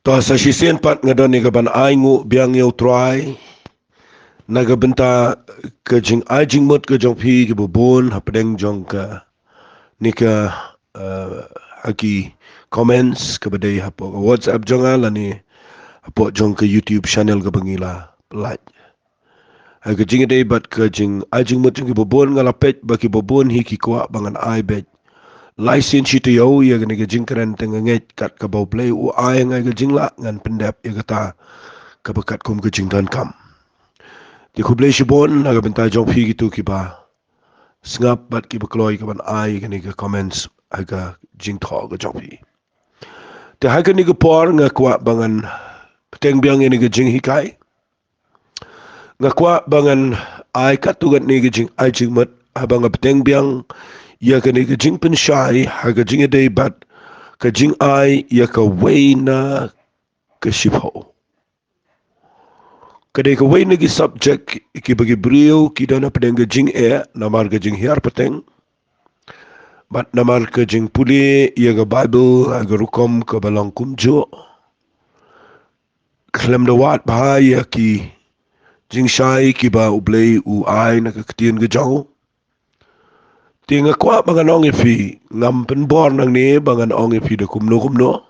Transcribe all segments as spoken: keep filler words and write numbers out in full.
To, sa shisien pat nga don ïa kaban ai nguh biang ïa U Trai na ka bynta ka jingai jingmut ka jong phi kiba bun hapdeng jong kane ka, eh, ha ki comments kaba dei hapoh ka WhatsApp jong nga lane hapoh jong ka YouTube channel kaba ngi la pyllait. Ha ka jingïadei bad ka jingai jingmut jong kiba bun, nga la peit ba kiba bun hi ki kwah ba ngan ai beit lai sien shi taïew ïa kane ka jingkren, te nga ngeit kat kaba U Blei u ai ha nga ka jinglah, ngan pyndep ïa kata kaba katkum ka jingdonkam. Te khublei shibun na ka bynta jong phi kito kiba sngap bad kiba kloi kaban ai kane ka comments ha ka jingthoh ka jong phi. Te ha kane ka por nga kwah ba ngan bteng biang ïa kane ka jinghikai. Nga kwah ba ngan ai katto katne ka jingai jingmut haba nga bteng biang ïa kane ka jingpynshai ha ka jingïadei bad ka jingai ïa kawei na ka shiphew. Ka dei kawei na ki subject kiba ki briew ki don hapdeng ka jingeh namar ka jinghiar pateng bad namar ka jingpule ïa ka Baibl ha ka rukom kaba long kumjuh, khlem da wad bha ïa ki jingshai kiba U Blei u ai na ka ktien ka jong u. Te nga kwah ba ngan ong ïa phi, ngam pynbor nangne ba ngan ong ïa phi da kumno kumno.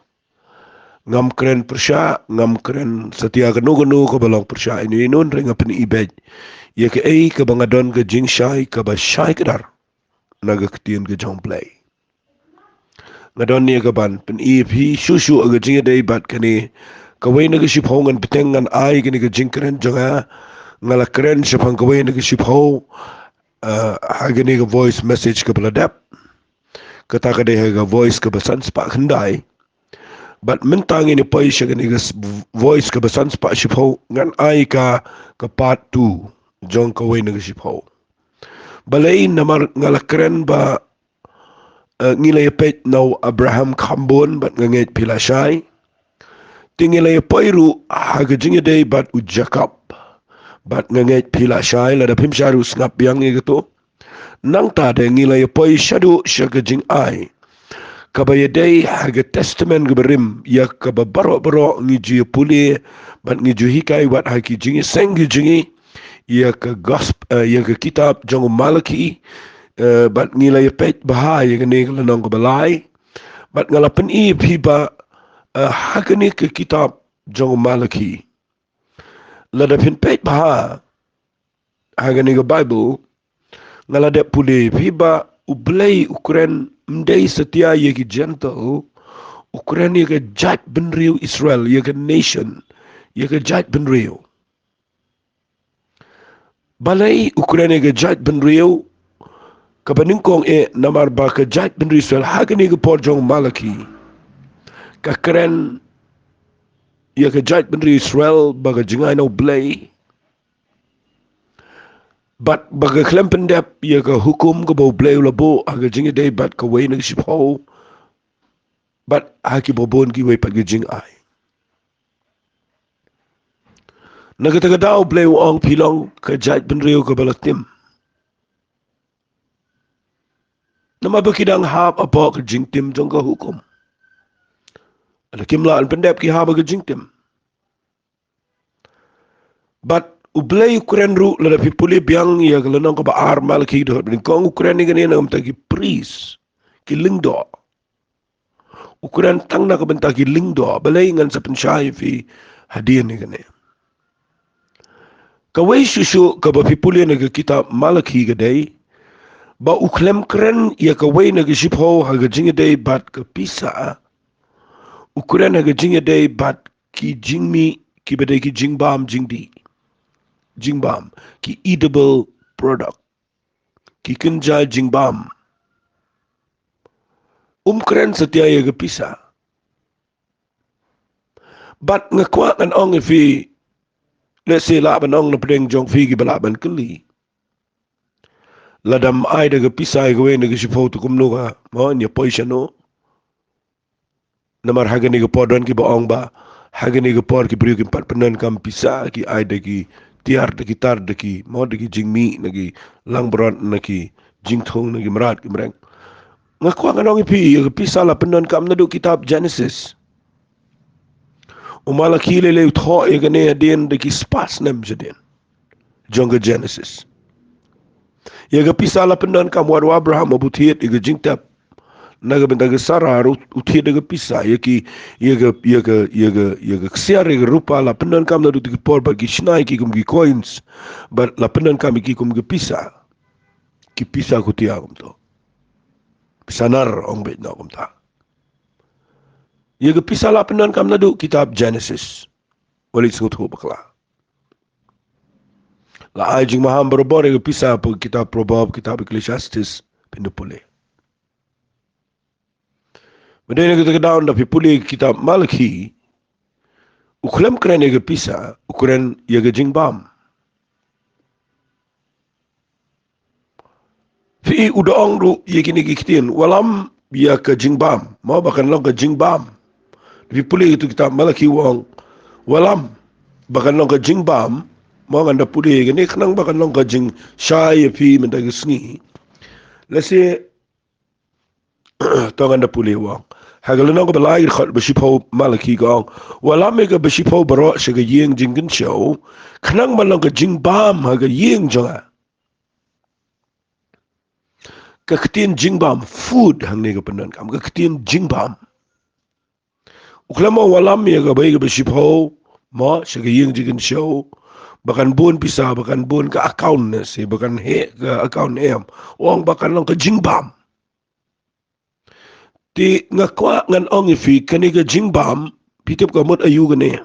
Ngam kren pyrshah, ngam kren satia kano kano kaba long pyrshah ino ino, hynrei nga pyni beit ïa kaei kaba nga don ka jingshai kaba shai kdar na ka ktien ka jong U Blei. Nga don ïa kaban pyni ïa phi shuh shuh ha ka jingïadei bad kane kawei na ka shiphew. Ngan bteng ngan ai kane ka jingkren jong nga, nga la kren shaphang kawei na ka shiphew, eh, ha kane ka voice message kaba la dep. Kata ka dei ha ka voice kaba san spah khyndai. Bad mynta ngin ïa poi sha kane ka s-, voice kaba san spah shiphew, ngan ai ka, ka part two jong kawei na ka shiphew. Balei? Namar nga la kren ba, eh, ngi la ïa peit na u Abraham khambun bad nga ngeit phi la shai. Te ngi la ïa poi ruh ha ka jingïadei bad u Jakob bad nga ngeit phi la shai, lada phim shai ruh sngap biang ïa kato. Nangta de ngi la ïa poi shaduh sha ka jingai kaba ïadei ha ka Testament kaba rim, ïa kaba baroh baroh ngi ju ïa pule bad ngi ju hikai wat ha ki jingïaseng ki jong ngi, ïa ka gosp-, eh, ïa ka kitab jong u Malaki, eh, bad ngi la ïa peit bha ïa kane ka lynnong kaba lai. Bad nga la pyni ïa phi ba, eh, ha kane ka kitab jong u Malaki, lada phin peit bha ha kane ka Baibl, nga la dep pule ïa phi ba U Blei u kren ym dei satia ïa ki Gentile, u kren ïa ka jaitbynriew Israel, ïa ka nation, ïa ka jaitbynriew. Balei u kren ïa ka jaitbynriew? Kaba nyngkong eh namar ba ka jaitbynriew Israel ha kane ka por jong u Malaki ka kren ïa ka jaitbynriew Israel ba ka jingai na U Blei. Bad ba ka khlem pyndep ïa ka hukum kaba U Blei u la buh ha ka jingïadei bad kawei na ka shiphew bad ha kiba bun kiwei pat ki jingai. Na kata ka daw U Blei u ong, phi long ka jaitbynriew kaba la tim. Namar ba ki dang hap hapoh ka jingtim jong ka hukum. Lada kim lah ban pyndep ki hap ha ka jingtim. Bad U Blei u kren ruh, lada phi pule biang ïa ka lynnong kaba ar Malaki, dkhot ba nyngkong, u kren ïa kane na ka bynta ki priest, ki lyngdoh. U kren tang na ka bynta ki lyngdoh. Balei? Ngan sa pynshai ïa phi hadien ïa kane. Kawei shuh shuh kaba phi pule na ka kitab Malaki ka dei ba u khlem kren ïa kawei na ka shiphew ha ka jingïadei bad ka pisa. U kren ha ka jingïadei bad ki jingmih kiba dei ki jingbam jingdih. Jingbam, ki edible product, ki kynja jingbam. Um kren satia ïa ka pisa. Bad nga kwah ngan ong ïa phi, lehse lah ban ong na pdeng jong phi kiba lah ban kylli, lada ym ai da ka pisa ïa kawei na ka shiphew te kumno ka, mo, yn ïa poi shano? Namar ha kane ka por don kiba ong ba ha kane ka por ki briew kim pat pyndonkam pisa, ki ai da ki tiar, da ki tar, da ki, mo, da ki jingmih, na ki langbrot, na ki jingthung, na ki mrad ki mreng. Nga kwah ngan ong ïa phi, ïa ka pisa la pyndonkam naduh kitab Genesis. U Malaki lei lei u thoh ïa kane hadien da ki spah snem shadien jong ka Genesis. Ïa ka pisa la pyndonkam wat u Abraham haba u thied ïa ka jingtep na ka bynta ka Sara, u, u thied da ka pisa, ïa ki, ïa ka, ïa ka, ïa ka, ïa ka ksiar, ïa ka rupa la pyndonkam naduh ki por bad ki shna ïa ki kum ki coins, bad la pyndonkam ïa ki kum ki pisa. Ki pisa khutia kumto. Pisa nar ong beit noh kumta. Ïa ka pisa la pyndonkam naduh kitab Genesis. Wat leit sngewthuh bakla. La ai jingmaham barabor ïa ka pisa ha kitab Proverb, kitab Ecclesiastes, phin da pule. Mynta na kata ka daw ynda phi pule ïa ka kitab Malaki, u khlem kren ïa ka pisa, u kren ïa ka jingbam. Phi i u da ong ruh ïa kine ki ktien, wallam ïa ka jingbam, mo, ba kan long ka jingbam. Phi pule ïa ka kitab Malaki u ong, wallam ba kan long ka jingbam, mo, ngan da pule ïa kane khnang ba kan long ka jingshai ïa phi mynta ka sngi. Lehse to ngan da pule u ong. Ha ka lynnong kaba lai, ka dkhot ba shiphew, Malaki ka ong, wallam ïa kaba shiphew baroh sha ka ïing jingkynshew, khnang ban long ka jingbam ha ka ïing jong nga. Ka ktien jingbam, food, hangne ka pyndonkam, ka ktien jingbam. U khlem ong wallam ïa kaba, ïa kaba shiphew, mo, sha ka ïing jingkynshew, ba kan bun pisa, ba kan bun ka account ne shi, ba kan heh ka account, em. U ong ba kan long ka jingbam. Te nga kwah ngan ong ïa phi, kane ka jingbam, phi tip ka mut aïu kane?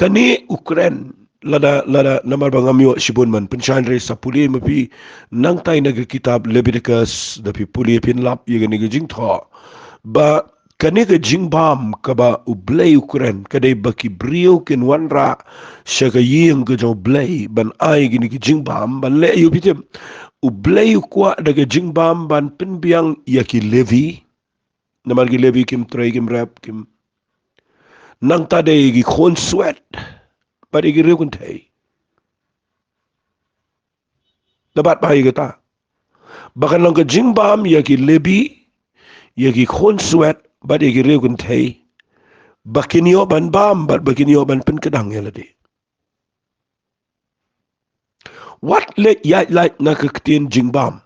Kane u kren, lada, lada, namar ba ngam ïoh shibun ban pynshai, hynrei sa pule ma phi nangtai na ka kitab Leviticus, da phi pule phin lap ïa kane ka jingthoh. Ba kane ka jingbam kaba U Blei u kren, ka dei ba ki briew kin wanrah sha ka ïing ka jong U Blei ban ai kine ki jingbam, ban leh ïa u, phi tip. U Blei u kwah da ka jingbam ban pynbiang ïa ki Levi. Namar ki Levi kim trei, kim rep, kim. Nangta dei ki khun swet bad ïa ki riew kynthei. Nabat ba ïa kata, ba kan long ka jingbam ïa ki Levi, ïa ki khun swet bad ïa ki riew kynthei, ba kin ïoh ban bam bad ba kin ïoh ban pynkdang ïa lade. Wat leit ïaid lait na ka ktien jingbam.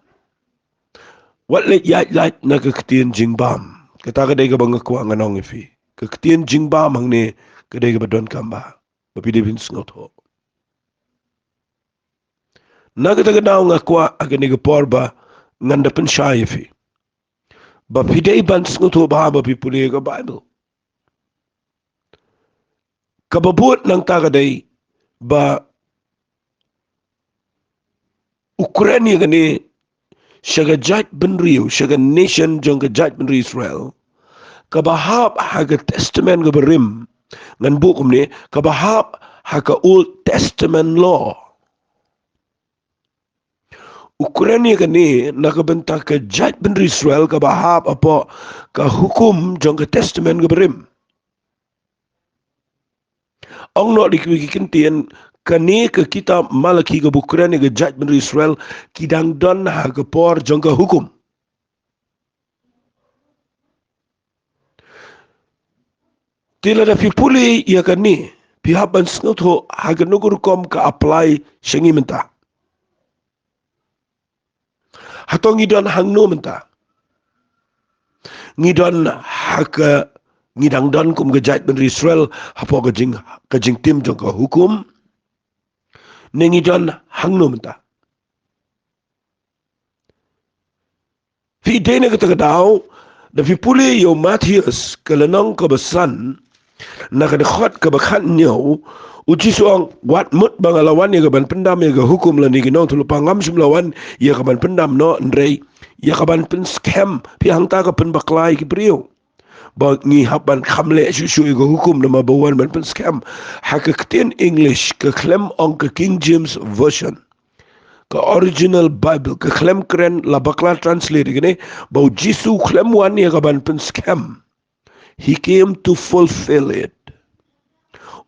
Wat leit ïaid lait na ka ktien jingbam. Kata ka dei kaba nga kwah ngan ong ïa phi. Ka ktien jingbam hangne ka dei kaba donkam ba, ba phi dei phin sngewthuh. Na kata ka daw nga kwah ha kane ka por ba ngan da pynshai ïa phi, ba phi dei ban sngewthuh ba haba phi pule ka Baibl, kaba bud nangta ka dei ba u kren ïa kane sha ka jaitbynriew, sha ka nation jong ka jaitbynriew Israel, kaba hap ha ka Testament kaba rim. Ngan buh kumne, kaba hap ha ka Old Testament law. U kren ïa kane na ka bynta ka jaitbynriew Israel kaba hap hapoh ka hukum jong ka Testament kaba rim. Ong noh da kiwei ki ktien, kane ka kitab Malaki kaba u kren ïa ka jaitbynriew Israel, ki dang don ha ka por jong ka hukum. Te lada phi pule ïa kane, phi hap ban sngewthuh ha kano ka rukom ka apply sha ngi mynta. Hato ngi don hangno mynta? Ngi don ha ka, ngi dang don kum ka jaitbynriew Israel hapoh ka jing, ka jingtim jong ka hukum, ne ngi don hangno mynta? Phi dei na kata ka daw, da phi pule ïa u Mathaios ka lynnong kaba san, na ka dkhot kaba khathynñiew, u Jisu u ong, wat mut ba nga la wan ïa ka ban pyndam ïa ka hukum lane ki nongïathuhlypa, ngam shym la wan ïa ka ban pyndam noh, hynrei ïa ka ban pynskhem. Phi, hangta ka pynbakla ïa ki briew ba ngi hap ban kham leh shuh shuh ïa ka hukum, namar ba u wan ban pynskhem. Ha ka ktien English, ka khlem ong, ka King James Version, ka original Bible, ka khlem kren, la bakla translate ïa kane, ba u Jisu u khlem wan ïa ka ban pynskhem. He came to fulfill it.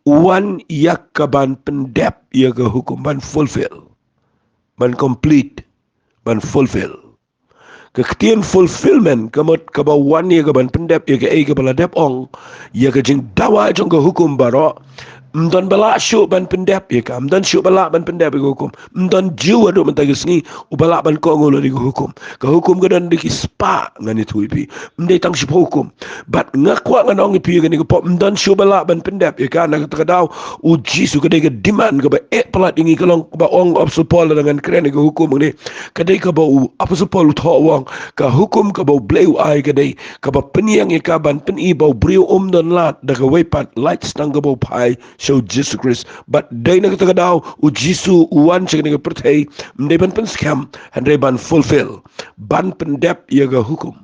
U wan ïa ka ban pyndep ïa ka hukum, ban fulfill, ban complete, ban fulfill. Ka ktien fulfillment, ka mut kaba wan ïa ka ban pyndep ïa kaei kaba la dep ong, ïa ka jingdawa jong ka hukum baroh. Ym don ba lah shuh ban pyndep ïa ka, ym don shuh ba lah ban pyndep ïa ka hukum. Ym don Jiw haduh mynta ka sngi uba lah ban kohnguh lut ïa ka hukum. Ka hukum ka don da ki spah, ngan ïathuh ïa phi. Ym dei tang shiphew hukum. Bad nga kwah ngan ong ïa phi ïa kane ka por, ym don shuh ba lah ban pyndep ïa ka. Na kata ka daw u Jisu, ka dei ka demand kaba eh palat ïa ngi, ka long kaba ong u Apostol Paul, lada ngan kren ïa ka hukum hangne. Ka dei kaba u Apostol Paul u thoh, u ong, ka hukum kaba U Blei u ai ka dei kaba pynïeng ïa ka ban pyni ba u briew um don lad da kawei pat, lait tang kaba u phai sha u Jisu Khrist. Bad dei na kata ka daw u Jisu u wan sha kane ka pyrthei, ym dei ban pynskhem, hynrei ban fulfill, ban pyndep ïa ka hukum.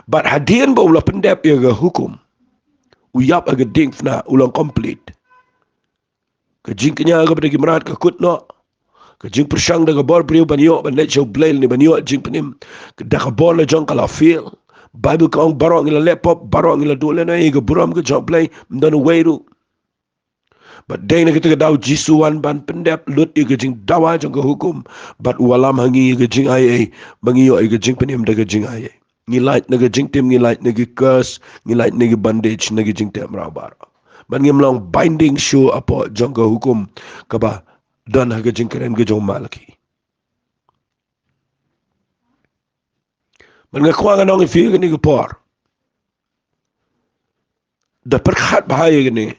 Bad hadien ba u la pyndep ïa ka hukum, u ïap ha ka diengphna, u long complete. Ka jingkñia kaba da ki mrad ka kut noh. Ka jingpyrshang da ka bor briew ban ïoh ban leit sha U Blei ne ban ïoh jingpynim da ka bor la jong ka la fail. Baibl ka ong baroh ngi la leh pop, baroh ngi la duh lehnoh ïa ka burom ka jong U Blei, ym don uwei ruh. Bad dei na kata ka daw u Jisu u wan ban pyndep lut ïa ka jingdawa jong ka hukum, bad u wallam ha ngi ïa ka jingaiei, ba ngi ïoh ïa ka jingpynim da ka jingaiei. Ngi lait na ka jingtim, ngi lait na ki curse, ngi lait na ki bondage, na ki jingteh mraw baroh. Bad ngim long binding shuh hapoh jong ka hukum kaba don ha ka jingkren ka jong u Malaki. Bad nga kwah ngan ong ïa phi ïa kane ka por, da pyrkhat bha ïa kane.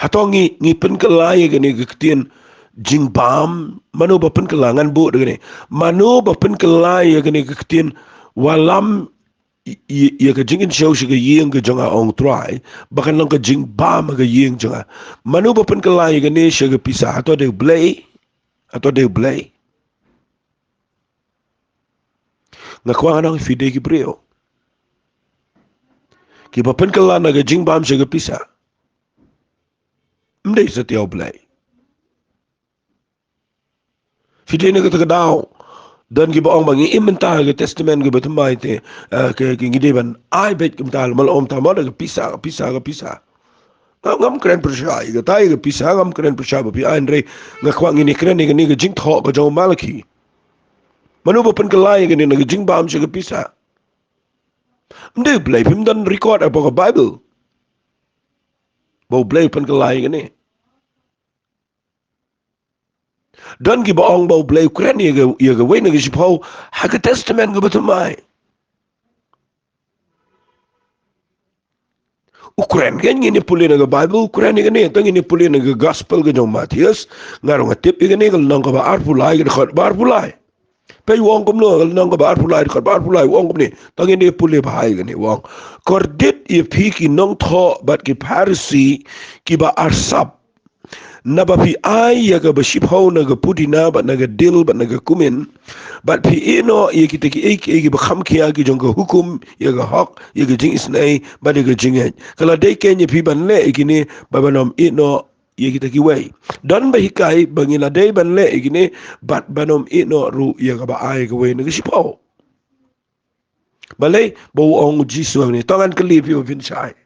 Hato ngi, ngi pynkylla ïa kane ka ktien jingbam? Mano ba pynkylla? Ngan buh da kane. Mano ba pynkylla ïa kane ka ktien wallam ïa, ïa, ïa ka jingkynshew sha ka ïing ka jong nga, ong u Trai, ba kan long ka jingbam ha ka ïing jong nga? Mano ba pynkylla ïa kane sha ka pisa? Hato dei U Blei? Hato dei U Blei? Nga kwah ngan ong ïa phi, dei ki briew kiba pynkylla na ka jingbam sha ka pisa. Ym dei satia U Blei. Phi dei na kata ka daw, don kiba ong ba ngi im mynta ha ka Testament kaba thymmai te, eh, ke, ke ngi dei ban ai beit kumta, lymne ym tang mo, da ka pisa, ka pisa, ka pisa. Nga, ngam kren pyrshah ïa kata, ïa ka pisa, ngam kren pyrshah ba phi ai, hynrei nga kwah ngin ïa kren ïa kane ka jingthoh ka jong u Malaki. Mano ba pynkylla ïa kane na ka jingbam sha ka pisa? Ym dei U Blei. Phim don record hapoh ka Baibl ba U Blei u pynkylla ïa kane. Don kiba ong ba U Blei u kren ïa ka, ïa kawei na ki shiphew ha ka Testament kaba thymmai. U kren, kan ngin ïa pule na ka Baibl, u kren ïa kane, to ngin ïa pule na ka Gospel ka jong u Mathaios. Nga ruh nga tip ïa kane, ka lynnong kaba arphew lai, ka dkhot ba arphew lai. Peit u ong kumno, ka lynnong kaba arphew lai, ka dkhot ba arphew lai, u ong kumne. To ngin ïa pule bha ïa kane, u ong: Kordit ïa phi ki nongthoh bad ki Pharisi kiba arsap. Naba phi ai ïa kaba shiphew na ka pudina bad na ka dill bad na ka kumin, bad phi ïeh noh ïa kita kiei kiei kiba kham khia ki jong ka hukum, ïa ka hok, ïa ka jingisynei bad ïa ka jingngeit. Ka la dei keiñ ïa phi ban leh ïa kine, bad ban ym ïeh noh ïa kita kiwei. Don ba hikai ba ngi la dei ban leh ïa kine bad ban ym ïeh noh ruh ïa kaba ai kawei na ka shiphew. Balei ba u ong u Jisu hangne? To ngan kylli phi ba phin shai.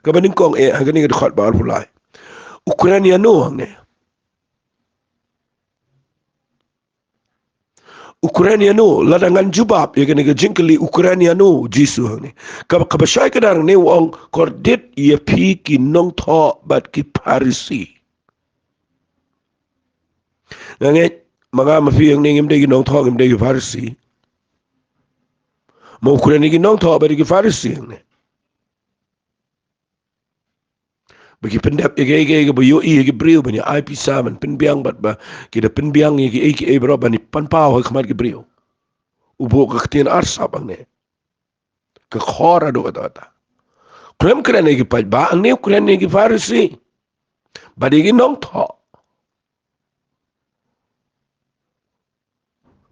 Kaba nyngkong eh, ha kane ka dkhot ba arphew lai, u kren ïano hangne? U kren ïano? Lada ngan jubab ïa kane ka jingkylli, u kren ïano u Jisu hangne? Kaba, kaba shai kdar hangne u ong: Kordit ïa phi ki nongthoh bad ki Pharisi. Nga ngeit ma nga ma phi hangne ngim dei ki nongthoh, ngim dei ki Pharisi. Ma u kren ïa ki nongthoh bad ïa ki Pharisi hangne? Ba ki pyndep ïa kiei kiei kaba ïohi ïa ki briew, ban ïa ai pisa, ban pynbiang, bad ba ki da pynbiang ïa kiei kiei baroh ban ïa pynpaw ha khmat ki briew. U buh ka ktien arsap hangne. Ka khor haduh katta katta. Khlem kren ïa ki paidbah, hangne u kren ïa ki Pharisi bad ïa ki nongthoh.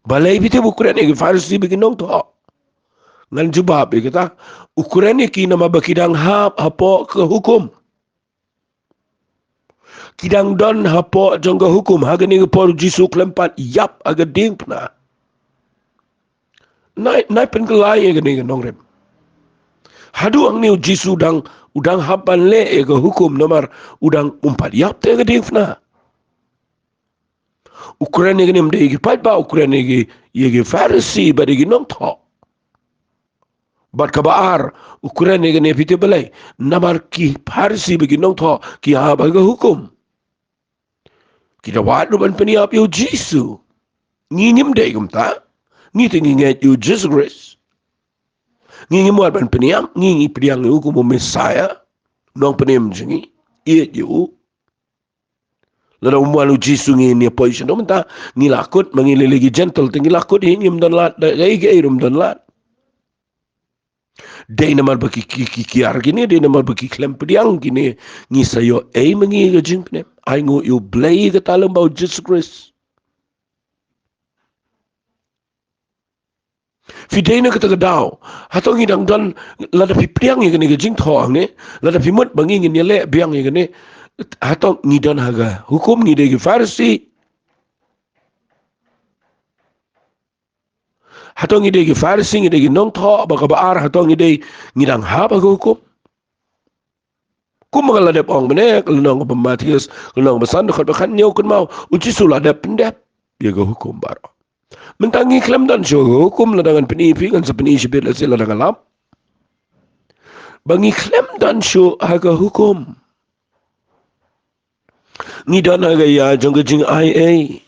Balei phi tip u kren ïa ki Pharisi bad ki nongthoh? Ngan jubab ïa kata. U kren ïa ki namar ba ki dang hap hapoh ka hukum. Ki dang don hapoh jong ka hukum. Ha kane ka por u Jisu khlem pat ïap ha ka diengphna. Nai, nai pynkylla ïa kane ka nongrim. Haduh hangne u Jisu u dang, u dang hap ban leh ïa ka hukum namar u dang ym pat ïap te ha ka diengphna. U kren ïa kane ym dei ïa ki paidbah, u kren ïa ki, ïa ki Pharisi bad ïa ki nongthoh. Bad kaba ar, u kren ïa kane, phi tip balei? Namar ki Pharisi bad ki nongthoh ki hap ha ka hukum. Ki da wad ruh ban pynïap ïa u Jisu. Ngi ngim dei kumta. Ngi te ngi ngeit ïa u Jisu Khrist. Ngi ngim wad ban pynïap, ngi, ngi pdiang ïa u kum u Messiah, Nongpynim jong ngi. Ïeit ïa u. Lada um wan u Jisu, ngin ïa poi shano? Mynta ngi la kut, ma ngi lei lei ki Gentile te ngi la kut hi, ngim don lad, da kaei kaei ruh ym don lad. Dei namar ba ki, ki, ki kiar kine, dei namar ba ki khlem pdiang kine, ngi sa ïoh ei ma ngi ha ka jingpynim? Ainguh ïa u Blei, kata lem ba u Jisu Khrist. Phi dei na kata ka daw. Hato ngi dang don, lada phi pdiang ïa kane ka jingthoh hangne, lada phi mut ba ngi ngin ïaleh biang ïa kane, hato ngi don ha ka hukum, ngi dei ki Pharisi? Hato ngi dei ki Pharisi, ngi dei ki nongthoh? Bad kaba ar, hato ngi dei, ngi dang hap ha ka hukum? Kumba nga la dep ong mynne, ka lynnong kaba Mathaios, ka lynnong kaba san, dkhot ba khathynñiew, kynmaw, u Jisu la dep pyndep ïa ka hukum baroh. Mynta ngi khlem don shuh ha ka hukum, lada ngan pyni ïa phi, ngan sa pyni shibit lehse lada nga lap. Ba ngi khlem don shuh ha ka hukum. Ngi don ha ka ïa jong ka jingaiei.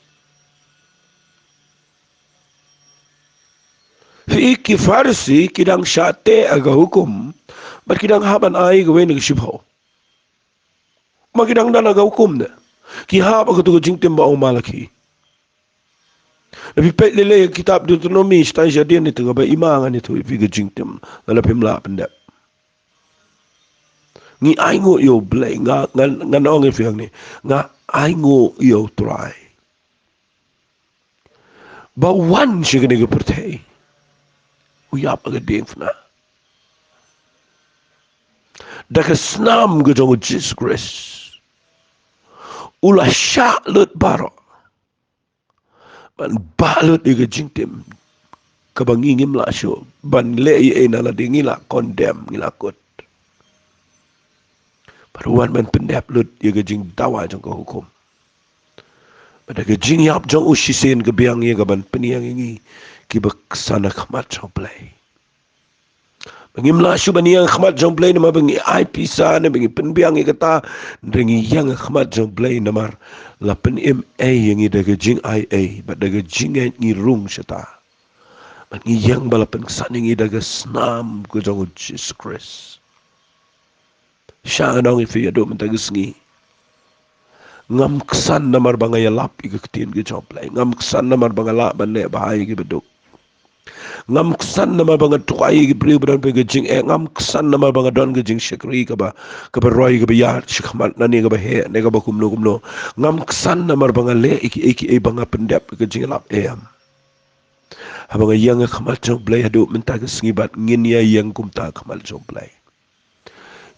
Phi, ki Pharisi ki dang shah teh ha ka hukum, bad ki dang hap ban ai kawei na ka shiphew. Ma ki dang don ha ka hukum ne? Ki hap ha kato ka jingtim ba ong Malaki. Lada phi peit lei lei ïa ka kitab Deuteronomi, shatai shadien, ïa kaba ima ngan ïathuh ïa phi ka jingtim, lada phim lah pyndep. Ngi ainguh ïa u Blei, nga, ngan, ngan ong ïa phi hangne, nga ainguh ïa u Trai. Ba u wan sha kane ka pyrthei, u ïap ha ka diengphna. Da ka snam ka jong u Jisu Khrist, u la shah lut baroh ban bah lut ïa ka jingtim kaba ngi ngim lah shuh ban leh ei ei na lade, ngi la condemn, ngi la kut. Bad u wan ban pyndep lut ïa ka jingdawa jong ka hukum. Bad da ka jingïap jong u shisien ka biang ïa ka ban pynïeng ïa ngi kiba ksan ha khmat jong u Blei. Ba ngim lah shuh ban ïeng ha khmat jong u Blei namar ba ngi ai pisa ne ba ngi pynbiang ïa kata, hynrei ngi ïeng ha khmat jong u Blei namar la pynim ei ïa ngi da ka jingaiei bad da ka jingngeit ngi rung shata. Bad ngi ïeng ba la pynksan ïa ngi da ka snam ka jong u Jisu Khrist. Sha nga ong ïa phi haduh mynta ka sngi, ngam ksan namar ba nga ïalap ïa ka ktien ka jong u Blei. Ngam ksan namar ba nga lah ban leh bha ïa kiba duk. Ngam ksan namar ba nga duwai ïa ki briew ba don beit ka jingeh. Ngam ksan namar ba nga don ka jingshakri kaba, kaba roi, kaba ïaid shakhmat, ne kaba heh, ne kaba kumno kumno. Ngam ksan namar ba nga leh ïa kiei kiei ba nga pyndep ïa ka jingïalap, em. Haba nga ïeng ha khmat jong u Blei haduh mynta ka sngi, bad ngin ïa ïeng kumta ha khmat jong u Blei.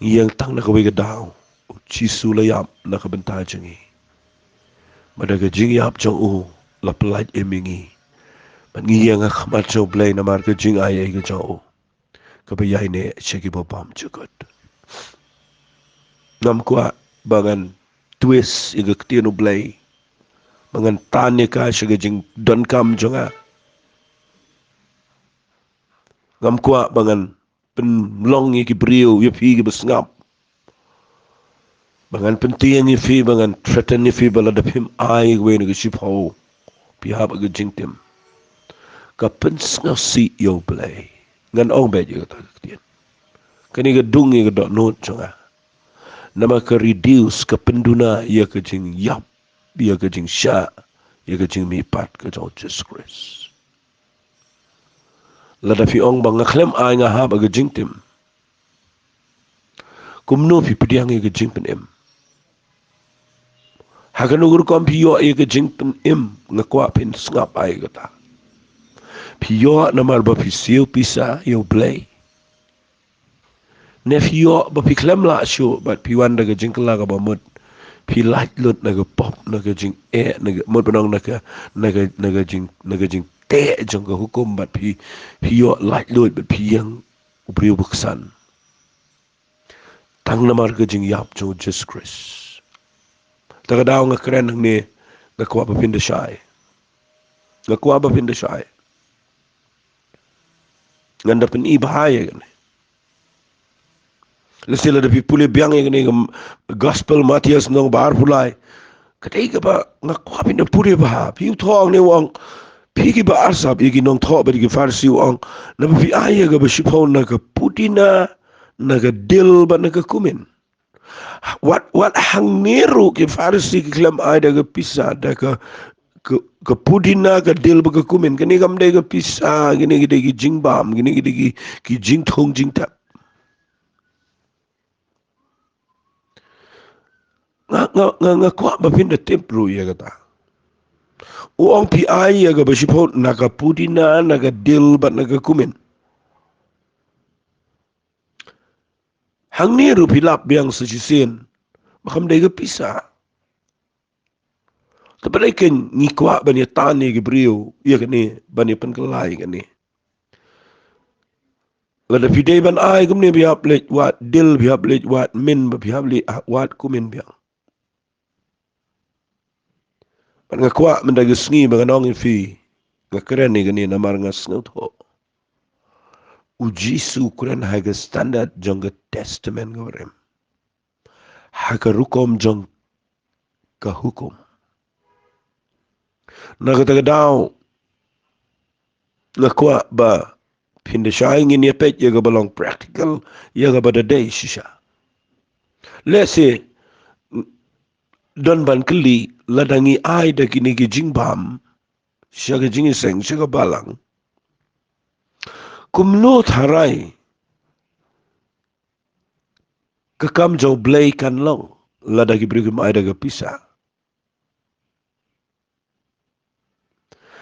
Ngi ïeng tang na kawei ka daw, u Jisu la ïap na ka bynta jong ngi. Bad da ka jingïap jong u la pyllait im ïa ngi. Bad ngi ïeng ha khmat jong u Blei namar ka jingaiei ka jong u, kaba ïaineh sha kiba bymjukut. Ngam kwah ba ngan twist ïa ka ktien u Blei, ba ngan tan ïa ka sha ka jingdonkam jong nga. Ngam kwah ba ngan pynlong ïa ki briew, ïa phi kiba sngap, ba ngan pyntieng ïa phi, ba ngan threaten ïa phi ba lada phim ai kawei na ka shiphew, phi hap ha ka jingtim. Ka pynsngewsih ïa u Blei. Ngan ong beit ïa kata ka ktien. Kane ka dung ïa ka dohnud jong nga. Namar ka reduce, ka pynduna ïa ka jingïap, ïa ka jingshah, ïa ka jingmihpat ka jong u Jisu Khrist. Lada phi ong ba nga khlem ai, nga hap ha ka jingtim, kumno phi pdiang ïa ka jingpynim? Ha kano ka rukom phi ïoh ïa ka jingpynim? Nga kwah phin sngap ïa kata. Phi ïoh namar ba phi siew pisa ïa u Blei? Ne phi ïoh ba phi khlem lah shuh bad phi wan da ka jingkylla kaba mut, phi lait lut na ka pop, na ka jingeh, na ka, mut ban ong, na ka, na ka, na ka jing, na ka jingteh jong ka hukum, bad phi, phi ïoh lait lut bad phi ïeng u briew baksan tang namar ka jingïap jong u Jisu Khrist. Ta ka daw nga kren hangne, Nga kwah ba phin da shai. Nga kwah ba phin da shai. Ngan da pyni bha ïa kane. Lehse lada phi pule biang ïa kane ka Gospel Mathaios lynnong ba arphew lai. Ka dei kaba nga kwah phin da pule bha. Phi u thoh hangne u ong, phi kiba arsap ïa ki nongthoh bad ïa ki Pharisi, u ong, naba phi ai ïa kaba shiphew na ka pudina, na ka dill bad na ka cumin. Wat, wat hangne ruh ki Pharisi ki khlem ai da ka pisa, da ka, ka, ka pudina, ka dill bad ka cumin. Kine kam dei ka pisa, kine ki dei ki jingbam, kine ki dei ki, ki jingthung jingtep. Nga, nga, nga, nga kwah ba phin da tip ruh ïa kata. U ong phi ai ïa kaba shiphew na ka pudina, na ka dill bad na ka cumin. Hangne ruh phi lap biang sa shisien ba kam dei ka pisa. Te balei kein ngi kwah ban ïa tan ïa ki briew ïa kane, ban ïa pynkylla ïa kane. Lada phi dei ban ai kumne, phi hap leit wad dill, phi hap leit wad cumin, ba phi hap leit wad cumin biang. Bad nga kwah mynta ka sngi ba ngan ong ïa phi, nga kren ïa kane namar nga sngewthuh. U Jisu u kren ha ka standard jong ka Testament kaba rim, ha ka rukom jong ka hukum. Na kata ka daw nga kwah ba phin da shai, ngin ïa peit ïa kaba long practical, ïa kaba da dei shisha. Lehse don ban kylli, lada ngi ai da kine ki jingbam sha ka jingïaseng, sha ka balang, kumno tharai ka kam jong U Blei kan long lada ki briew kim ai da ka pisa?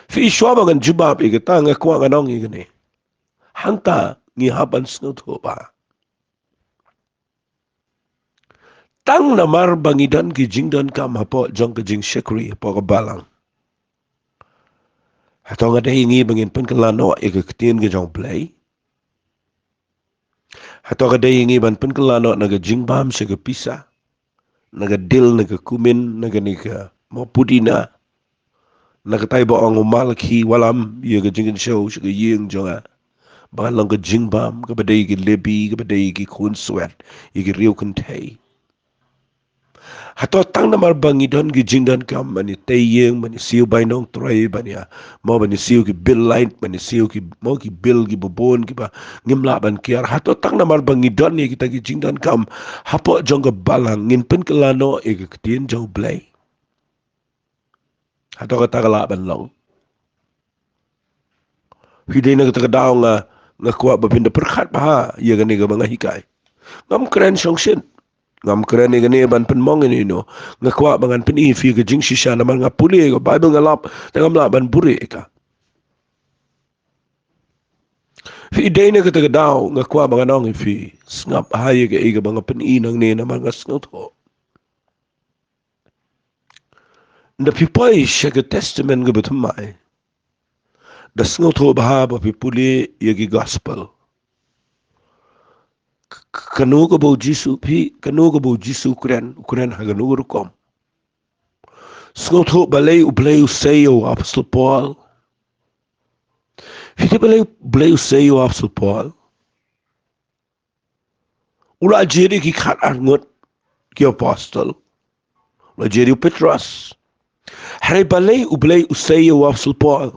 Phi, shuwa ba ngan jubab ïa kata, nga kwah ngan ong ïa kane. Hangta ngi hap ban sngewthuh ba tang namar ba ngi don ki jingdonkam hapoh jong ka jingshakri hapoh ka balang, hato ka dei ïa ngi ba ngin pynkylla noh ïa ka ktien ka jong U Blei? Hato ka dei ïa ngi ban pynkylla noh na ka jingbam sha ka pisa, na ka dill, na ka cumin, na kane ka mo pudina, na katai ba ong u Malakhi, wallam ïa ka jingkynshew sha ka ïing jong nga ba kan long ka jingbam, kaba dei ïa ki Lebi, kaba dei ïa ki khun swet, ïa ki riew kynthei? Hato tang namar ba ngi don ki jingdonkam ban ïa tei ïing, ban ïa siew bainong trei, ban ïa, mo, ban ïa siew ki bill light, ban ïa siew ki, mo, ki bill kiba bun kiba ngim lah ban kiar, hato tang namar ba ngi don ïa kita ki jingdonkam hapoh jong ka balang ngin pynkylla noh ïa ka ktien jong U Blei? Hato kata ka lah ban long? Phi, dei na kata ka daw nga, nga kwah ba phin da pyrkhat bha ïa kane kaba nga hikai. Ngam kren shongshit. Ngam kren ïa kane ban pynmong ïano ïano. Nga kwah ba ngan pyni ïa phi ka jingshisha namar nga pule ïa ka Baibl, nga lap, te ngam lah ban buhrieh ïa ka. Phi, dei na kata ka daw nga kwah ba ngan ong ïa phi, sngap bha ïa kaei kaba nga pyni nangne namar nga sngewthuh. Nda phi poi sha ka Testament kaba thymmai, da sngewthuh bha ba phi pule ïa ki Gospel. K-, k-, kano kaba u Jisu, phi, kano kaba u Jisu u kren, u kren ha kano ka rukom? Sngewthuh balei U Blei u sei ïa u Apostol Paul? Phi tip balei U Blei u sei ïa u Apostol Paul? U la jied ïa ki khatar ngut ki apostol. U la jied ïa u Petros. Hynrei balei U Blei u sei ïa u Apostol Paul?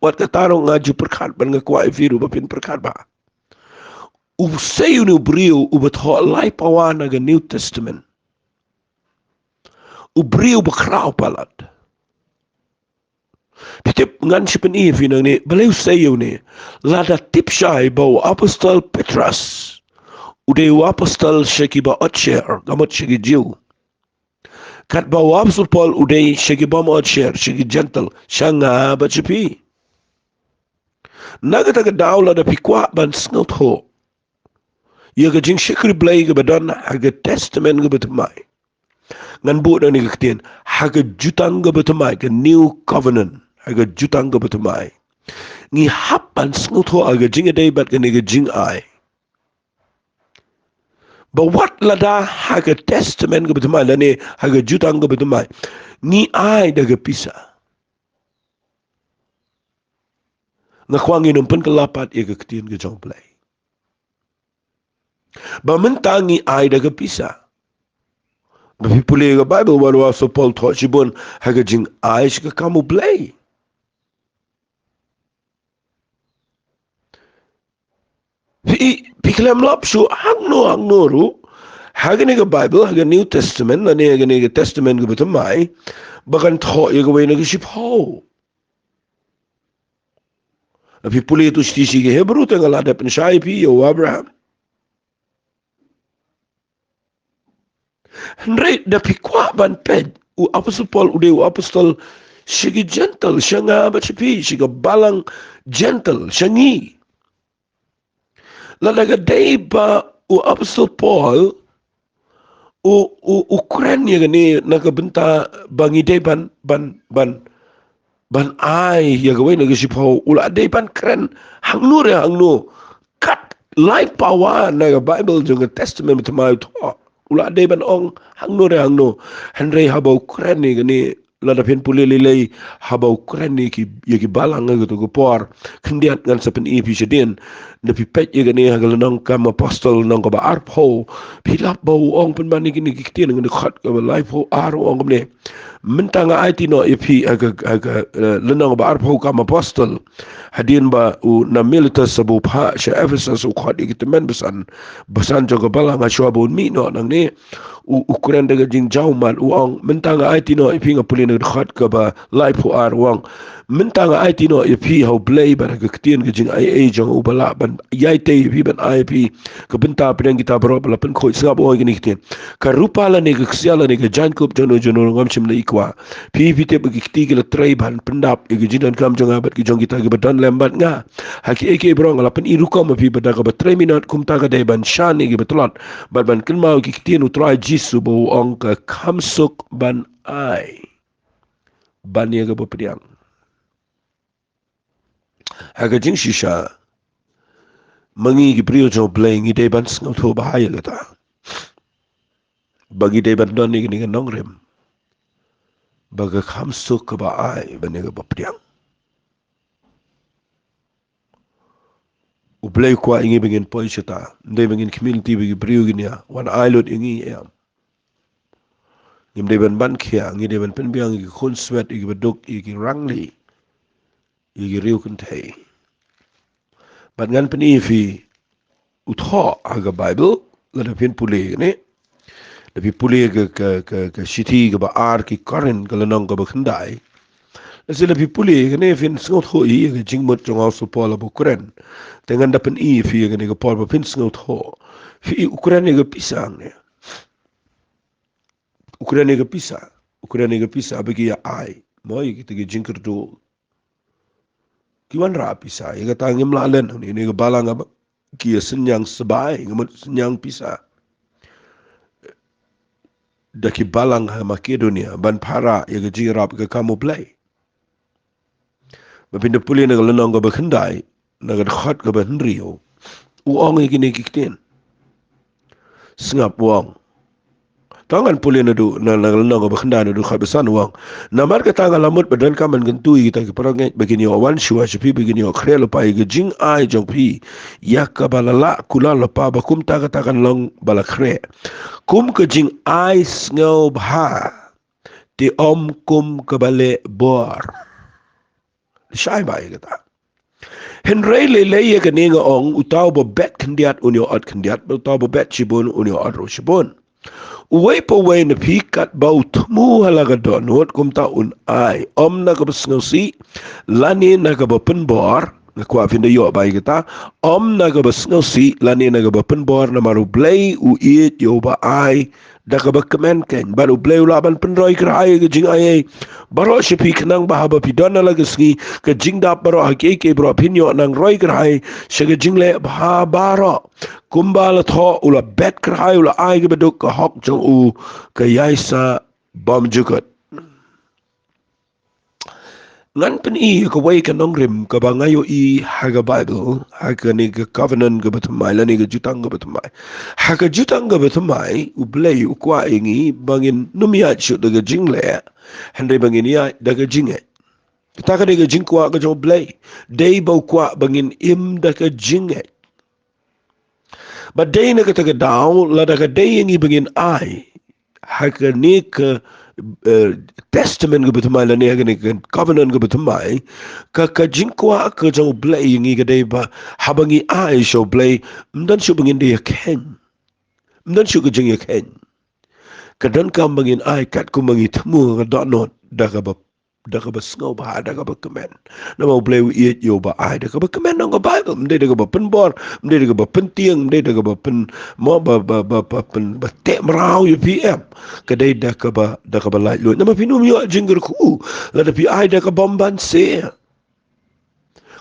Wat kata ruh nga ju pyrkhat bad nga kwah ïa phi ruh ba phin pyrkhat bha. U sei ïa une u briew uba thoh lai pawa na ka New Testament. U briew ba khraw palat. Phi tip, ngan sa pyni ïa phi nangne balei u sei ïa une. Lada tip shai ba u Apostol Petros u dei u apostol sha kiba otsher, ka mut sha ki Jiw, katba u Apostol Paul u dei sha ki bym otsher, sha ki Jentil, sha nga bad sha phi. Na kata ka daw lada phi kwah ban sngewthuh ïa ka jingshakri Blei kaba don ha ka Testament kaba thymmai, ngan buh da kane ka ktien, ha ka Jutang kaba thymmai, ka New Covenant, ha ka Jutang kaba thymmai, ngi hap ban sngewthuh ha ka jingïadei bad kane ka jingai. Ba wat lada ha ka Testament kaba thymmai lane ha ka Jutang kaba thymmai, Ngi ai da ka pisa. Nga kwah ngin ym pynkylla pat ïa ka ktien ka jong U Blei. Ba mynta ngi ai da ka pisa. Ba phi pule ka Bible, wat u Apostol Paul thoh shibun ha ka jingai sha ka kam U Blei. Phi, phi khlem lap shuh hangno hangno ruh ha kane ka Bible, ha ka New Testament, lane ha kane ka Testament kaba thymmai, ba kan thoh ïa kawei na ka shiphew. Phi pule tu shi shi ka Hebru, te nga la dep pynshai ïa phi ïa u Abraham. Hynrei da phi kwah ban peit, u Apostol Paul u dei u apostol sha ki Gentile, sha nga bad sha phi, sha ka balang Gentile, sha ngi. Lada ka dei ba u Apostol Paul u, u, u kren ïa kane na ka bynta ba ngi dei ban, ban, ban, ban ai ïa kawei na ka shiphew, u la dei ban kren hangno re hangno. Kat lai pawa na ka Bible jong ka Testament ba thymmai u thoh, u la dei ban ong hangno re hangno. Hynrei haba u kren ïa kane, lada phin pule lei lei, haba u kren ïa ki, ïa ki balang ha kato ka por, khyndiat ngan sa pyni ïa phi shadien. Da phi peit ïa kane ha ka Lynnong Kam Apostol, lynnong kaba arphew, phi lap ba u ong pynban ïa kine ki ktien, ha ka dkhot kaba laiphew ar u ong kumne: Mynta nga aiti noh ïa phi, ha ka, ha ka, eh, lynnong ba arphew Kam Apostol, hadien ba u na Miletus ba u phah sha Ephesus, u khot ïa ki tymmen basan, basan jong ka balang, ha shuwa ba un mih noh nangne, u, u kren da ka jingjaw mat, u ong: Mynta nga aiti noh ïa phi, nga pule na ka dkhot kaba laiphew ar, u ong: Mynta nga aiti noh ïa phi ha U Blei bad ha ka ktien ka jingaiei jong u, ba lah ban ïai tei ïa phi, ban ai ïa phi ka bynta pdeng kita baroh ba la pynkhuid. Sngap, u ong ïa kine ki ktien: Ka rupa lane ka ksiar lane ka jaiñkup jong no jong no ruh ngam shym la i kwah. Phi, phi tip ba ki kti ki la trei ban pyndap ïa ka jingdonkam jong nga bad ki jong kita kiba don lem bad nga. Ha kiei kiei baroh nga la pyni rukom ïa phi, ba da kaba trei minot kumta ka dei ban shan ïa kiba tlot, bad ban kynmaw ïa ki ktien U Trai Jisu ba u ong: Ka kham suk ban ai ban ïa kaba pdiang. Ha ka jingshisha, ma ngi ki briew jong U Blei, ngi dei ban sngewthuh bha ïa kata, ba ngi dei ban don ïa kane ka nongrim, ba ka kham suk kaba ai ban ïa kaba pdiang. U Blei u kwah ïa ngi ba ngin poi shata. Ym dei ba ngin khmih lynti ba ki briew kin ïa wan ai lut ïa ngi, em. Ngim dei ban ban khia, ngi dei ban pynbiang ïa ki khunswet, ïa kiba duk, ïa ki rangli, ïa ki riew kynthei. Bad ngan pyni ïa phi u thoh ha ka Bible, lada phin pule kane. Da phi pule ka, ka, ka, ka shithi kaba ar ki Korinth, ka lynnong kaba khyndai. Lehse da phi pule kane phin sngewthuh ïa ka jingmut jong u Apostol Paul haba u kren. Te ngan da pyni ïa phi ïa kane ka por ba phin sngewthuh. Phi, u kren ïa ka pisa hangne. U kren ïa ka pisa. U kren ïa ka pisa ba ki ïa ai. Mo, ïa kita ki jingkyrduh. Ki wanrah pisa, ïa kata ngim lah len hangne, ïa ka balang ba ki ïa synñiang sbai, nga mut synñiang pisa da ki balang ha Makedonia ban para ïa ka jingïarap ïa ka kam U Blei. Ba phin da pule na ka lynnong kaba khyndai, na ka dkhot kaba hynriew, u ong ïa kine ki ktien. Sngap, u ong. To ngan pule naduh na, na lynnong kaba khyndai, naduh dkhot ba san, u ong: Namar kata nga la mut ba donkam ban kyntu ïa kita ki parangeit ba kin ïoh wan shuwa sha phi, ba kin ïoh khreh lypa ïa ka jingai jong phi, ïa kaba la lah kular lypa, ba kumta kata kan long ba la khreh. Kum ka jingai sngewbha, te ym kum kaba leh bor. Shai bha ïa kata. Hynrei lei lei ïa kane nga ong, uta uba bet khyndiat un ïoh ot khyndiat, bad uta uba bet shibun un ïoh ot ruh shibun. Uwei pa uwei na phi katba u thmu ha la ka dohnud, kumta un ai, ym na kaba sngewsih lane na kaba pynbor. Nga kwah phin da ïoh bha ïa kata. Ym na kaba sngewsih lane na kaba pynbor, namar U Blei u ïeit ïa uba ai da kaba kmen keiñ. Bad U Blei u lah ban pynroi kyrhai ïa ka jingaiei baroh sha phi, khnang ba haba phi don ha la ka sngi, ka jingdap baroh, ha kiei kiei baroh, phin ïoh nang roi kyrhai sha ka jingleh bha baroh. Kumba la thoh, u la bet kyrhai, u la ai kaba duk, ka hok jong u ka ïaisah bymjukut. Ngan pyni ïa kawei ka nongrim kaba nga ïohi ha ka Baibl, ha kane ka covenant kaba thymmai, lane ka jutang kaba thymmai. Ha ka jutang kaba thymmai, U Blei u kwah ïa ngi ba ngin nym ïaid shuh da ka jingleh, hynrei ba ngin ïaid da ka jingngeit. Kata ka dei ka jingkwah ka jong U Blei. Dei ba u kwah ba ngin im da ka jingngeit. Bad dei na kata ka daw, lada ka dei ïa ngi ba ngin ai ha kane ka, eh, testament kaba thymmai, lane ha kane ka covenant kaba thymmai, ka, ka jingkwah ka jong U Blei ïa ngi ka dei ba haba ngi ai sha U Blei, ym don shuh ba ngin da ïakheiñ. Ym don shuh ka jingïakheiñ. Ka donkam ba ngin ai katkum ba ngi thmu ka dohnud da kaba, da kaba sngewbha, da kaba kmen. Namar U Blei u ïeit ïa uba ai da kaba kmen, ong ka Baibl. Ym dei da kaba pynbor, ym dei da kaba pyntieng, ym dei da kaba pyn, mo, ba, ba, ba, ba, pyn, ba teh mraw ïa phi, em. Ka dei da kaba, da kaba laitluid. Namar phin ym ïoh jingkyrkhu lada phi ai da ka bym banse.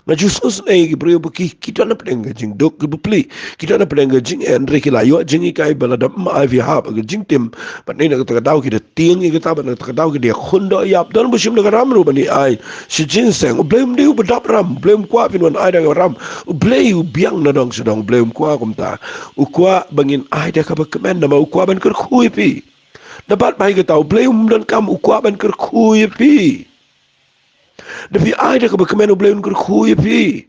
Nga ju sngewsynei ïa ki briew ba ki, ki don hapdeng ka jingduk, ki bapli, ki don hapdeng ka jingeh, hynrei ki la ïoh jinghikai ba lada ym ai phi hap ha ka jingtim, bad na kata ka daw ki da tieng ïa kata, bad na kata ka daw ki da ïakhun doh ïap. Don ba shim da ka ram ruh ban ïa ai sha jingseng. U Blei um dei uba dap ram, U Blei um kwah phin wan ai da ka ram. U Blei u biang nadong shadong, U Blei um kwah kumta. U kwah ba ngin ai da kaba kmen, namar u kwah ban kyrkhu ïa phi. Da bad ba ïa kata, U Blei um donkam, u kwah ban kyrkhu ïa phi. Da phi ai da kaba kmen, U Blei un kyrkhu ïa phi.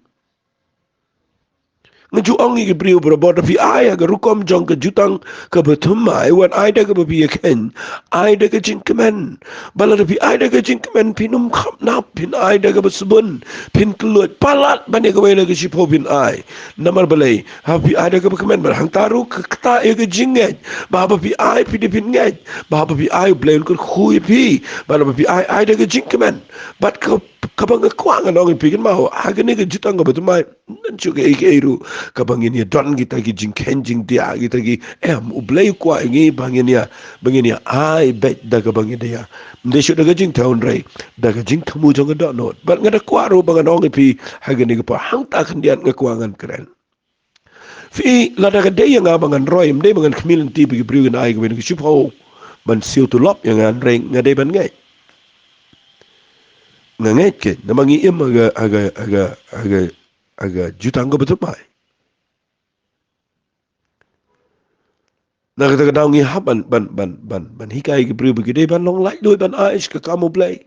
Nga ju ong ïa ki briew barabor, da phi ai ha ka rukom jong ka jutang kaba thymmai, wat ai da kaba phi ïakheiñ, ai da ka jingkmen. Ba lada phi ai da ka jingkmen, phin ym khapnap, phin ai da kaba sbun, phin kylluid, palat ban ïa kawei na ka shiphew phin ai. Namar balei? Haba phi ai da kaba kmen, bad hangta ruh ka ktah ïa ka jingngeit. Ba haba phi ai, phi dei phin ngeit. Ba haba phi ai, U Blei un kyrkhu ïa phi. Ba haba phi ai, ai da ka jingkmen. Bad ka, kaba nga kwah ngan ong ïa phi, kynmaw, ha kane ka jutang kaba thymmai, ym don shuh kaei kaei ruh kaba ngin ïa don kita ki jingkheiñ jingdiah, kita ki, em, U Blei u kwah ïa ngi ba ngin ïa, ba ngin ïa ai beit da kaba ngin ïa, ym dei shuh da ka jingthew, hynrei da ka jingthmu jong ka dohnud. Bad nga da kwah ruh ba ngan ong ïa phi ha kane ka por, hangta khyndiat nga kwah ngan kren. Phi, lada ka dei ïa nga ba ngan roi, ym dei ba ngan khmih lynti ba ki briew kin ai kawei na ka shiphew ban siew tulop ïa nga, hynrei nga dei ban ngeit. Nga ngeit keiñ, namar ngi im ha ka, ha ka, ha ka, ha ka, ha ka jutang kaba thymmai. Na kata ka daw ngi hap ban, ban, ban, ban, ban hikai ki briew ba ki dei ban long laitluid ban ai sha ka kam U Blei.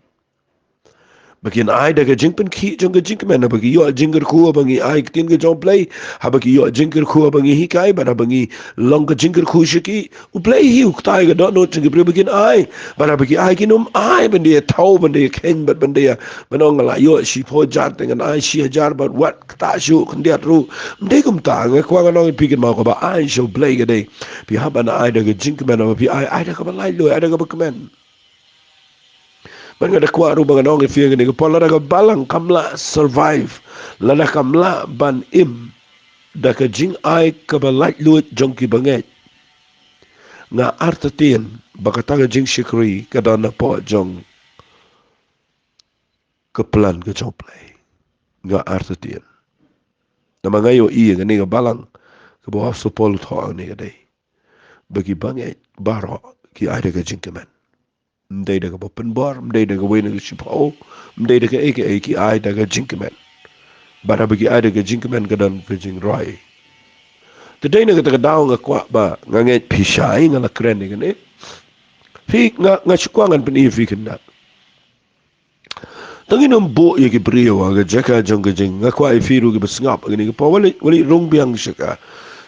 Ba kin ai da ka jingpynkhih jong ka jingkmen, haba ki ïoh jingkyrkhu haba ngi ai ktien ka jong U Blei, haba ki ïoh jingkyrkhu haba ngi hikai, bad haba ngi long ka jingkyrkhu sha ki, U Blei hi u ktah ïa ka dohnud jong ki briew ba kin ai. Bad haba ki ai, kin ym ai ban da ïa thew, ban da ïa kheiñ, bad ban da ïa, ban ong nga la ïoh shiphew hajar te ngan ai shi hajar bad wat ktah shuh khyndiat ruh. Ym dei kumta, nga kwah ngan ong ïa phi, kynmaw, kaba ai sha U Blei ka dei phi hap ban ai da ka jingkmen, haba phi ai, ai da kaba laitluid, ai da kaba kmen. Bad nga da kwah ruh ba ngan ong ïa phi ha kane ka por, lada ka balang kam lah survive, lada kam lah ban im da ka jingai kaba laitluid jong ki bangeit, nga artatien ba kata ka jingshakri ka don hapoh jong ka plan ka jong U Blei. Nga artatien. Namar nga ïohi ïa kane ka balang kaba u Apostol Paul u thoh hangne ka dei ba ki bangeit baroh ki ai da ka jingkmen. Ym dei da kaba pynbor, ym dei da kawei na ka shiphew, ym dei da kaei kaei, ki ai da ka jingkmen. Bad haba ki ai da ka jingkmen ka don ka jingroi. Te dei na kata ka daw nga kwah ba, nga ngeit phi shai nga la kren ïa kane. Phi, nga, nga shu kwah ngan pyni ïa phi kynnoh. Tang ngin ym buh ïa ki briew ha ka jaka jong ka jing, nga kwah ïa phi ruh kiba sngap ha kane ka por, wat leit, wat leit rung biang sha ka,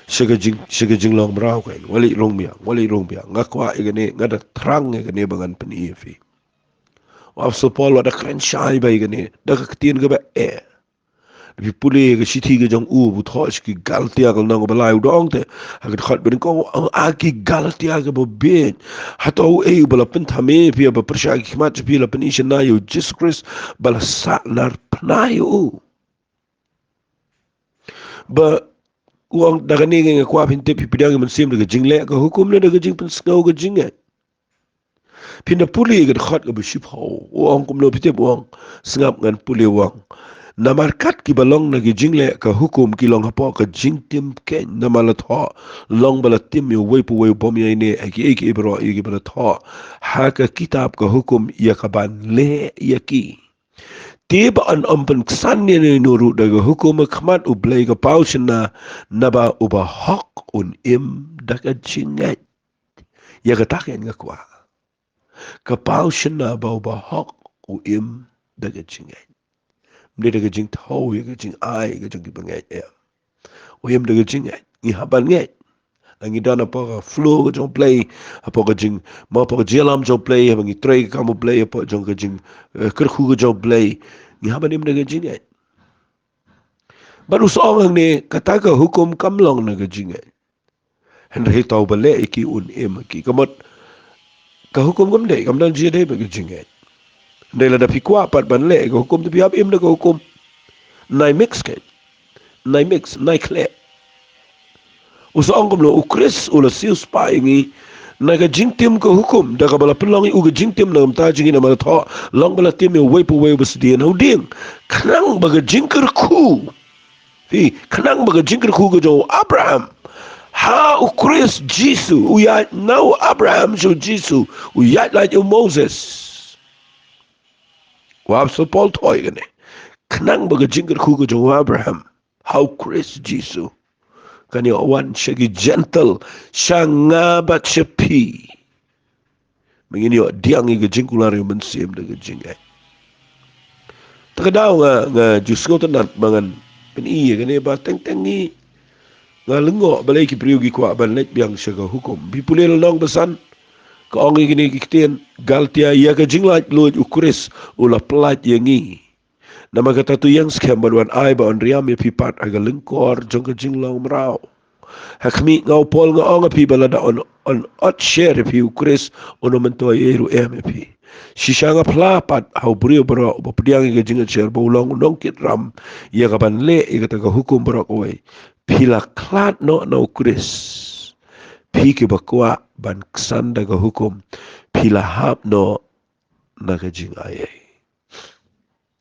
sha ka jing, sha ka jinglong mraw keiñ, wat leit rung biang, wat leit rung biang. Nga kwah ïa kane, nga da thrang ïa kane ba ngan pyni ïa phi. U Apostol Paul u da kren shai bha ïa kane da ka ktien kaba eh. Phi pule ïa ka shithi ka jong u ba u thoh sha ki Galatia ka lynnong kaba lai, u da ong te ha ka dkhot ba nyngkong, u ong, ah ki Galatia kiba bieit, hato uei uba la pynthame ïa phi, ba pyrshah ki khmat jong phi, la pyni shynna ïa U Jisu Khrist ba la sahnarphna ïa u? Ba u ong, da kane nga kwah phin tip, phi pdiang ïa U Mynsiem da ka jingleh ka hukum ne da ka jingpynsngew ka jingngeit? Phin da pule ïa ka dkhot kaba shiphew, u ong kumno, phi tip u ong? Sngap, ngan pule, u ong, namar kat kiba long na ki jingleh ka hukum ki long hapoh ka jingtim keiñ, namar la thoh, long ba la tim ïa uwei pa uwei u bym ïaineh ha kiei kiei baroh ïa kiba la thoh ha ka kitab ka hukum, ïa kaban leh ïa ki. Te ba yn ym pynksan ïano ïano ruh da ka hukum ha khmat U Blei ka paw shynna, naba u bahok un im da ka jingngeit. Ïa kata kein nga kwah. Ka paw shynna ba u bahok u im da ka jingngeit. Ym dei da ka jingthew ïa ka jingai ka jong ki bangeit, em. U im da ka jingngeit. Ngi hap ban ngeit. La ngi don hapoh ka flow ka jong U Blei, hapoh ka jing, ma hapoh ka jingïalam jong U Blei, haba ngi trei ka kam U Blei, hapoh jong ka jing, eh, kyrkhu ka jong U Blei. Ngi hap ban im da ka jingngeit. Bad u sa ong hangne, kata ka hukum kam long na ka jingngeit. Hynrei uta uba leh ïa ki un im ha ki. Ka mut, ka hukum kam dei, kam don jingïadei bad ka jingngeit. Hynrei lada phi kwah pat ban leh ïa ka hukum, te phi hap im da ka hukum. Nai mix kein. Nai mix, nai khleh. U sa ong kumno, U Khrist u la siewspah ïa ngi na ka jingtim ka hukum, da kaba la pynlong ïa u ka jingtim na ka bynta jong ngi, namar la thoh, long ba la tim ïa uwei pa uwei uba sdien ha u dieng. Khnang ba ka jingkyrkhu, phi, khnang ba ka jingkyrkhu ka jong u Abraham ha U Khrist Jisu, u ïaid na u Abraham sha u Jisu, u ïaid lait ïa u Moses. U Apostol Paul thoh ïa kane. Khnang ba ka jingkyrkhu ka jong u Abraham ha U Khrist Jisu kan ïoh wan sha ki Jentil, sha nga bad sha phi. Ba ngin ïoh pdiang ïa ka jingkular ïa U Mynsiem da ka jingngeit. Te ka daw nga, nga ju sngewtynnat ba ngan pyni ïa kane ba teng teng ngi, nga lyngngoh balei ki briew ki kwah ban leit biang sha ka hukum. Phi pule lynnong ba san, ka ong ïa kine ki ktien, Galatia, ïa ka jinglaitluid U Khrist u la pyllait ïa ngi. Namar kata to ïeng skhem bad wan ai ba yn riam ïa phi pat ha ka lyngkor jong ka jinglong mraw. Ha khmih, nga u Paul nga ong ha phi ba lada yn, yn ot sher ïa phi U Khrist, uno mynta ei ruh em ïa phi. Shisha nga phla pat ha u briew baroh uba pdiang ïa ka jingngeit sher ba u long u nongkit ram ïa kaban leh ïa kata ka hukum baroh kawei. Phi la khlad noh na U Khrist. Phi kiba kwah ban ksan da ka hukum, phi la hap noh na ka jingaiei.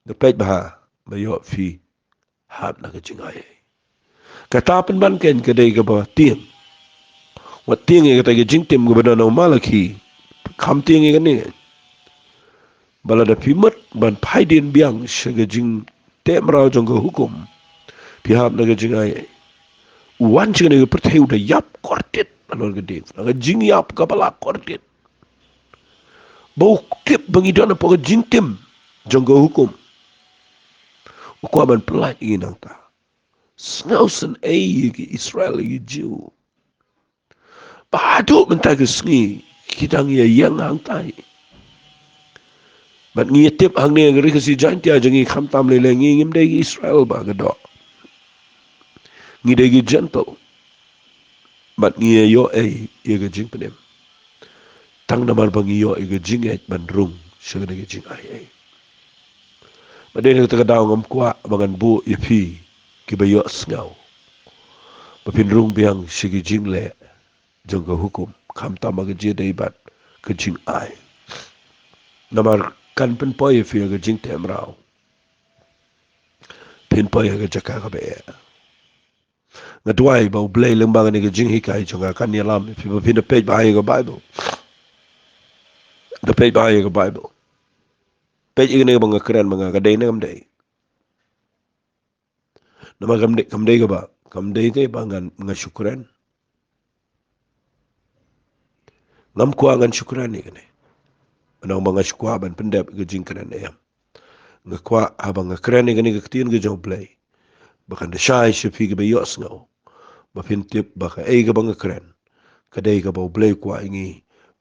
Nga peit bha ba ïoh phi hap na ka jingaiei. Kata pynban kein ka dei kaba tieng. Wat tieng ïa kata ka jingtim kaba don ha u Malakhi. Kham tieng ïa kane. Ba lada phi mut ban phai dien biang sha ka jingteh mraw jong ka hukum, phi hap na ka jingaiei. U wan sha kane ka pyrthei u da ïap kordit, halor ka ding. Na ka jingïap kaba la kordit. Ba u tip ba ngi don hapoh ka jingtim jong ka hukum. U kwah ban pyllait ïa ngi nangta. Sngewsynei ïa ki Israel, ïa ki Jiw. Ba haduh mynta ka sngi ki dang ïa ïeng hangtai. Bad ngi ïa tip hangne ha ka Ri Khasi Jaintia jong ngi, khamtam lei lei ngi, ngim dei ki Israel ba ka doh. Ngi dei ki Jentil. Bad ngi ïa ïoh ei ïa ka jingpynim? Tang namar ba ngi ïoh ïa ka jingngeit ban rung sha kane ka jingaiei. Bad dei na kata ka daw ngam kwah ba ngan buh ïa phi kiba ïohsngew ba phin rung biang sha ki jingleh jong ka hukum, khamtam ha ka jingïadei bad ka jingai. Namar kan pynpoi ïa phi ha ka jingteh mraw. Phin poi ha ka jaka kaba eh. Nga duwai ba U Blei lyngba kane ka jinghikai jong nga kan ïalam ïa phi ba phin da peit bha ïa ka Baibl. Da peit bha ïa ka Baibl. Peit ïa kane ba nga kren ma nga, ka dei ne kam dei? Namar kam dei, kam dei kaba, kam dei te ba ngan, nga shu kren. Ngam kwah ngan shu kren ïa kane. Namar ba nga shu kwah ban pyndep ïa ka jingkren, em. Nga kwah haba nga kren ïa kane ka ktien ka jong U Blei, ba kan da shai sha phi kiba ïohsngew, ba phin tip ba kaei kaba nga kren ka dei kaba U Blei u kwah ïa ngi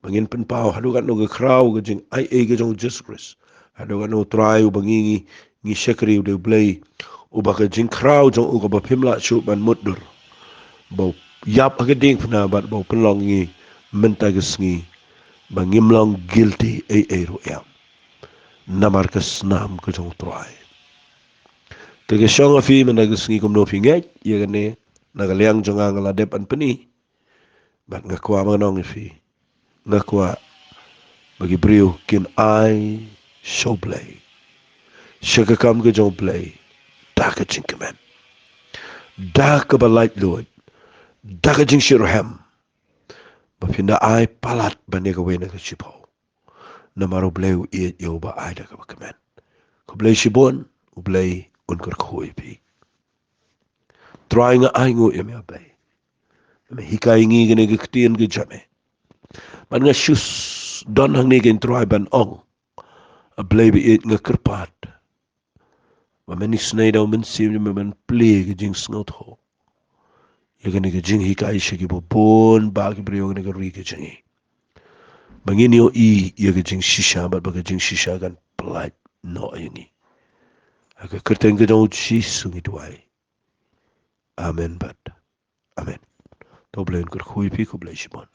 ba ngin pynpaw haduh katno ka khraw ka jingaiei ka jong U Jisu Khrist. Haduh katno U Trai uba ngi, ngi, ngi shakri u dei U Blei uba ka jingkhraw jong u kaba phim lah shuh ban mutdur, ba u ïap ha ka diengphna bad ba u pynlong ïa ngi mynta ka sngi ba ngim long guilty ei ei ruh, em, namar ka snam ka jong U Trai. Te ka shong ha phi mynta ka sngi kumno phi ngeit ïa kane. Na ka liang jong nga, nga la dep ban pyni. Bad nga kwah ban ong ïa phi, nga kwah ba ki briew kin ai sha U Blei, sha ka kam ka jong U Blei, da ka jingkmen, da kaba laitluid, da ka jingshitrhem, ba phin da ai palat ban ïa kawei na ka shiphew. Namar U Blei u ïeit ïa uba ai da kaba kmen. Khublei shibun, U Blei un kyrkhu ïa phi. Trai, nga ai nguh ïa me, A Blei. Me hikai ngi kane ka ktien ka jong me. Bad nga shu don hangne, ko Trai, ban ong, A Blei ba ïeit, nga kyrpad ba men isynei da U Mynsiem jong me ban plie ka jingsngewthuh ïa kane ka jinghikai sha kiba bun ba ki briew ha kane ka ri ka jong ngi, ba ngin ïohi ïa ka jingshisha bad ba ka jingshisha kan pyllait noh ïa ngi. Ha ka kyrteng ka jong U Jisu ngi duwai. Amen bad amen. To U Blei un kyrkhu ïa phi, khublei shibun.